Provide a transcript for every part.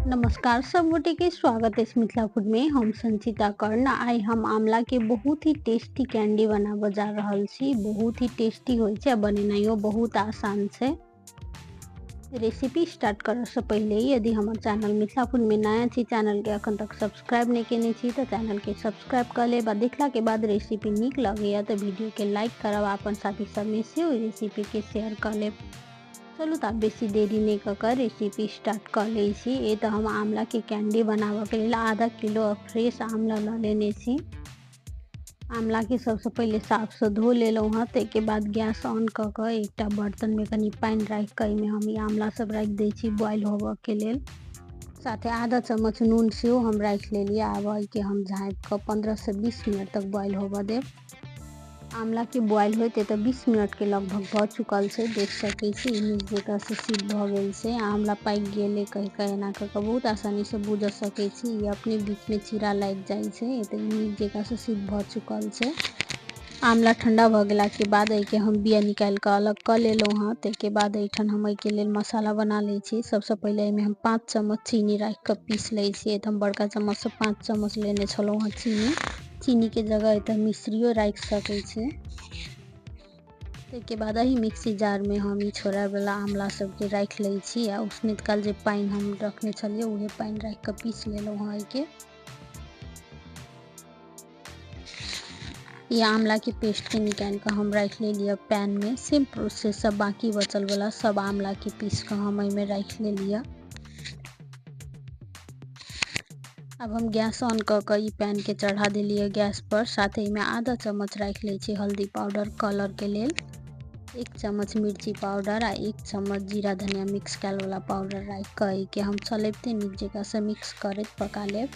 नमस्कार सब गोटे के स्वागत है मिथिला फूड में। हम संचिता कर्ण। आइ हम आंवला के बहुत ही टेस्टी कैंडी बनाबऽ जा रहल छी। बहुत ही टेस्टी होइ छै, बनेनाइयो बहुत आसान छै। रेसिपी स्टार्ट करऽ से पहिले यदि हमर चैनल मिथिला फूड में नया छी, चैनल के अखन तक सब्सक्राइब नहीं केने छी तो चैनल के सब्सक्राइब कर लेब। आ देखला के बाद रेसिपी नीक लगैया तो वीडियो के लाइक करब, अपन साथी सब में सेहो रेसिपी के शेयर कर लेब। चलू तऽ आब बेसी देरी नहि कऽ कऽ रेसिपी स्टार्ट कऽ लै छी। ए तऽ हम आंवला के कैंडी बनाबऽके लेल आधा किलो फ्रेश आंवला लऽ लेने छी। आंवला के सबसँ पहिले साफसँ धो लेलहुँ हँ। ताहिके बाद गैस ऑन कऽ कऽ एकटा बर्तनमे कनि पानि राखि कऽ एहिमे हम ई आंवला सब राखि दै छी बॉयल होबऽके लेल। साथे आधा चम्मच नून सेहो हम राखि लेलियै। आब एहिके हम झाँपि कऽ 15 से 20 मिनट तक बॉयल होबऽ देब। आंवला के बॉयल होइत तऽ 20 मिनट के लगभग भऽ चुकल छै। देख सकै छी नीक जकाँ से सिद्ध भऽ गेल छै। आंवला पाकि गेलै कहि कऽ एना कऽ कऽ बहुत आसानी से बुझ सकै छी। ई अपने बीच में चीरा लागि जाइ छै। तऽ नीक जकाँ से सिद्ध भऽ चुकल छै। आंवला ठंडा भऽ गेला के बाद एहिके हम बिया निकालि कऽ अलग कऽ लेलहुँ हँ। ताहिके बाद एहिठाम हम एहिके लेल मसाला बना लै छी। सबसँ पहिले एहिमे हम 5 चम्मच चीनी राखि कऽ पीस लै छी। एतऽ हम बड़का चम्मचसँ 5 चम्मच लेने छलहुँ हँ चीनी। चीनी के जगह एतऽ मिश्रियो राखि सकै छी। ताहिके बाद एहि मिक्सी जार में हम ई छोड़ावला आंवला सबके राखि लै छी। आ उसनैत काल जे पानि हम रखने छलियै उहे पानि राखि कऽ पीस लेलहुँ हँ एहिके। ई आंवला के पेस्ट के निकालि कऽ हम राखि लेलियै पैन में। सेम प्रोसेस सब बाकी बचल वाला सब आंवला के पीस कऽ हम एहिमे राखि लेलियै। अब हम गैस ऑन कऽ कऽ ई पैन के चढ़ा देलियै गैस पर। साथ ही में आधा चम्मच राखि लै छी हल्दी पाउडर कलर के लेल, 1 चम्मच मिर्ची पाउडर आ 1 चम्मच जीरा धनिया मिक्स कयल वाला पाउडर राखि कऽ एहिके हम चलबिते नीक जकाँ से मिक्स करैत पका लेब।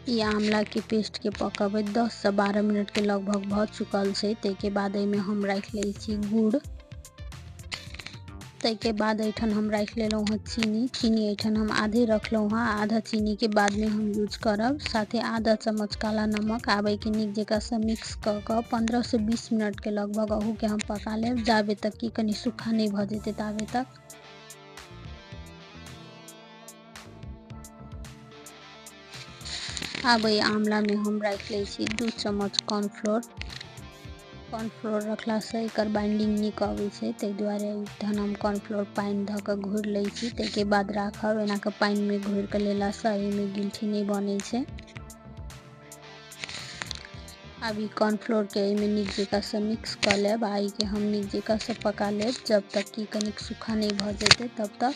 ई आंवला के पेस्ट के पकबैत 10 से 12 मिनट के लगभग भऽ चुकल छै। ताहिके बाद एहिमे हम राखि लै छी गुड़। ताहिके बाद एहिठाम हम राखि लेलहुँ हँ चीनी। चीनी एहिठाम हम आधे रखलहुँ हँ, आधा चीनी के बादमे हम यूज करब। साथे आधा चम्मच काला नमक। आब एहिके नीक जकाँ से मिक्स कऽ कऽ 15 से 20 मिनट के लगभग अहूके हम पका लेब, जाबे तक कि कनि सूखा नहि भऽ जेतै ताबे तक। आब एहि आंवला में हम राखि लै छी 2 चम्मच कॉर्नफ्लोर। कॉर्नफ्लोर रखलासँ एकर बाइंडिंग नीक अबै छै, ताहि दुआरे एहिठाम हम कॉर्नफ्लोर पानि धऽ कऽ घोरि लै छी। ताहिके बाद राखब। एना कऽ पानिमे घोरि कऽ लेलासँ एहिमे गिलठी नहि बनै छै। आब ई कॉर्नफ्लोर के एहिमे नीक जकाँ से मिक्स कऽ लेब आ एहिके हम नीक जकाँ से पका लेब जब तक कि कनिक सूखा नहि भऽ जेतै तब तक।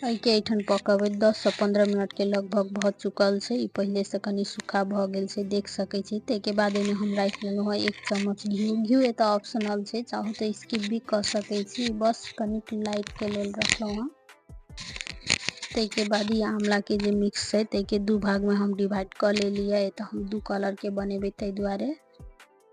एहिके एहिठाम पकबैत 10 से 15 मिनट के लगभग भऽ चुकल छै। ई पहिले से कनि सूखा भऽ गेल छै, देख सकै छी। ताहिके बाद एहिमे हम राखि लेलहुँ हँ 1 चम्मच घी। घी एतऽ ऑप्शनल छै, चाहू तऽ स्किप भी कऽ सकै छी, बस कनिक लाइट के लेल रखलहुँ हँ। ताहिके बाद ई आंवला के जे मिक्स छै ताहिके 2 भाग में हम डिवाइड कऽ लेलियै। तऽ हम 2 कलर के बनेबै ताहि दुआरे।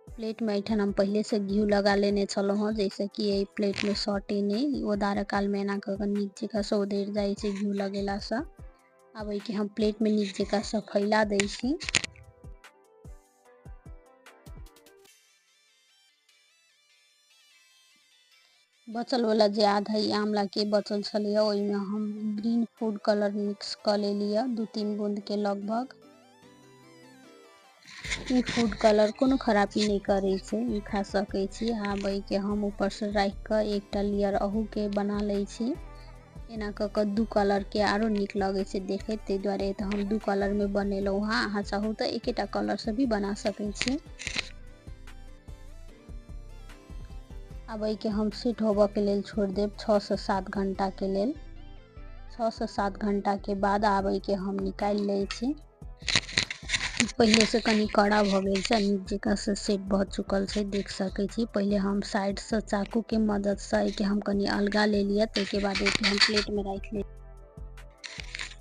प्लेट में एहिठाम हम पहिले से घी लगा लेने छलहुँ हँ, जैसे कि एहि प्लेट में सटे नहि। ओदारऽ काल में एना कऽ कऽ नीक जकाँ से ओदरि जाइ छै घी लगेलासँ। आब एहिके हम प्लेट में नीक जकाँ से फैला दै छी। बचल वाला जे आधा ई आंवला के बचल छलैया ओहिमे हम ग्रीन फूड कलर मिक्स कऽ लेलियै 2-3 बूंद के लगभग। ई फूड कलर कोनो खराबी नहि करै छै, ई खा सकै छी। आब एहिके हम ऊपरसँ राखि कऽ एकटा लेयर अहूके बना लै छी। एना कऽ कऽ 2 कलर के आरो नीक लगै छै देखैत, ताहि दुआरे तऽ हम 2 कलर में बनेलहुँ हँ। अहाँ चाहू तऽ एकेटा कलरसँ भी बना सकै छी। आब एहिके हम सेट होबऽके लेल छोड़ि देब 6 से 7 घंटा के लेल। 6 से 7 घंटा के बाद आब एहिके हम निकालि लै छी। पहिले से कनि कड़ा भऽ गेल छै, नीक जकाँ से सेट भऽ चुकल छै, देख सकै छी। पहिले हम साइड से चाकू के मदद से एहिके हम कनि अलगा लेलियै। ताहिके बाद एहिके हम प्लेट में राखि लेलियै।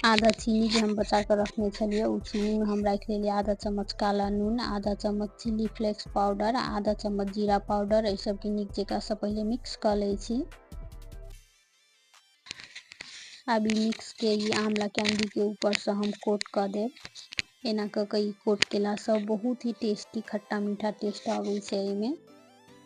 आधा चीनी जे हम बचा कऽ रखने छलियै ओ चीनी में हम राखि लेलियै आधा चम्मच काला नून, आधा चम्मच चिली फ्लेक्स पाउडर, आधा चम्मच जीरा पाउडर। एहि सबके नीक जकाँ से पहिले मिक्स कऽ लै छी। आब ई मिक्स के ई आंवला कैंडी के ऊपर से हम कोट कऽ देब। एना कऽ कऽ ई कोट केलासँ बहुत ही टेस्टी खट्टा मीठा टेस्ट अबै छै एहिमे।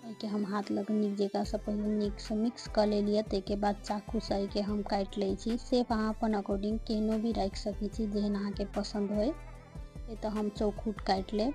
एहिके हम हाथ लग नीक जकाँसँ पहिले नीकसँ मिक्स कऽ लेलियै, ताहिके बाद चाकूसँ एहिके हम काटि लै छी। सेप अहाँ अपन अकॉर्डिंग केहनो भी राखि सकै छी, जेहन अहाँके पसन्द होय। एतऽ हम चौखूट काटि लेब।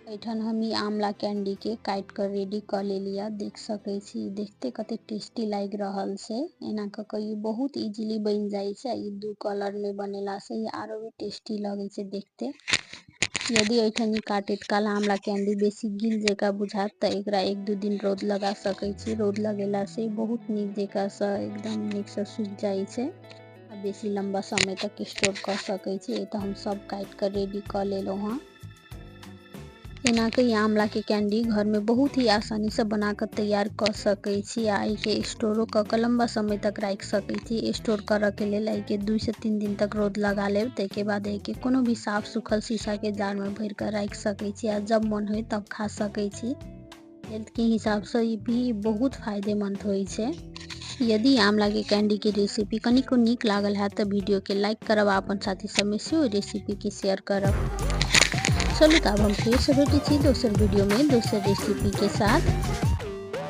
एहिठाम हम ई आंवला कैंडी के काटि कऽ रेडी कऽ लेलियै। देख सकै छी, देखते कते टेस्टी लागि रहल छै। एना कऽ कऽ ई बहुत इजीली बनि जाइ छै। ई दू कलर में बनेला से ई आरो भी टेस्टी लगै छै देखते। यदि एहिठाम ई काटैत काल आंवला कैंडी बेसी गिल जकाँ बुझायत तऽ एकरा 1-2 दिन रौद लगा सकै छी। रौद लगेला से बहुत नीक जकाँ सँ एकदम नीक सँ सूखि जाइ छै आ बेसी लम्बा समय तक स्टोर कऽ सकै छी। एतऽ हम सब काटि कऽ रेडी कऽ लेलहुँ हँ। एना के आंवला के कैंडी घर में बहुत ही आसानी से बना कऽ तैयार कऽ सकै छी आ एहिके स्टोरो कऽ कऽ लम्बा समय तक राखि सकै छी। स्टोर करऽ के लेल एहिके 2 से 3 दिन तक रौद लगा लेब, ताहिके बाद एहिके कोनो भी साफ सुखल शीशा के जार में भरि कऽ राखि सकै छी आ जब मन होय तब खा सकै छी। हेल्थ के हिसाब से ई भी बहुत फायदेमंद होइ छै। यदि आंवला के कैंडी के रेसिपी कनिको नीक लागल हैत तऽ वीडियो के लाइक करब आ अपन साथी सबमे सेहो रेसिपी के शेयर करब। चलू तऽ आब हम फेर से भेटै छी दोसर वीडियो में दोसर रेसिपी के साथ।